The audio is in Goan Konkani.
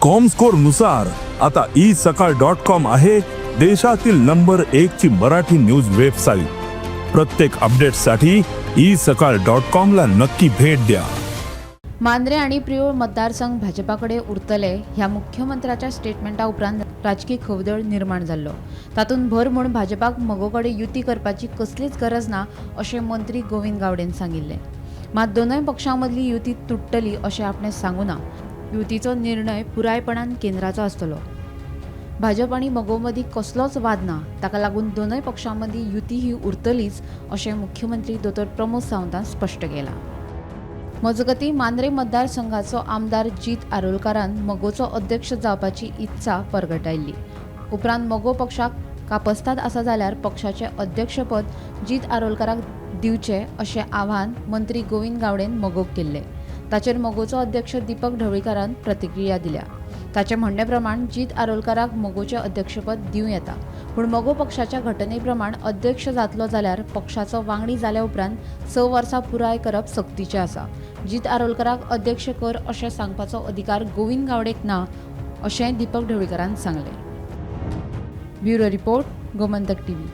कॉमस्कोर नुसार आता ई सकाळ डॉट कॉम आहे देशातील नंबर एक ची मराठी न्यूज वेबसाईट. प्रत्येक अपडेटसाठी ई सकाळ डॉट कॉम ला नक्की भेट द्या. मांद्रे आनी प्रियोळ मतदारसंघ भाजपा कडेन उरतले ह्या मुख्यमंत्र्याच्या स्टेटमेंटा उपरांत राजकी खवदळ निर्माण जाल्लो. तातूंत भर म्हूण भाजपाक मगो कडेन युती करपाची कसलीच गरज ना अशें मंत्री गोविंद गावडेन सांगिल्लें. मात दोनूय पक्षां मदली युती तुट्टली अशें आपणें सांगू ना. युतीचो निर्णय पुरायपणान केंद्राचो आसतलो. भाजप आनी मगो मदीं कसलोच वाद ना. ताका लागून दोनूय पक्षां मदीं युती ही उरतलीच अशें मुख्यमंत्री दोतोर प्रमोद सावंतान स्पश्ट केलां. मजगतीं, मांद्रे मतदारसंघाचो आमदार जीत आरोलकारान मगोचो अध्यक्ष जावपाची इत्सा परगटायल्ली. उपरांत मगो पक्षाक कापस्ताद आसा जाल्यार पक्षाचें अध्यक्षपद जीत आरोलकाराक दिवचें अशें आवाहन मंत्री गोविंद गावडेन मगोक केल्लें. ताचेर मगोचो अध्यक्ष दीपक ढवळीकारान प्रतिक्रिया दिल्या. ताचे म्हणणे प्रमाण जीत आरोलकाराक मगोचें अध्यक्षपद दिवं येता, पूण मगो पक्षाच्या घटने प्रमाण अध्यक्ष जातलो जाल्यार पक्षाचो वांगडी जाल्या उपरांत 6 वर्सां पुराय करप सक्तीचें आसा. जीत आरोलकाराक अध्यक्ष कर अशें सांगपाचो अधिकार गोविंद गावडेक ना अशें दीपक ढवळीकारान सांगलें. Bureau report, Gomantak TV.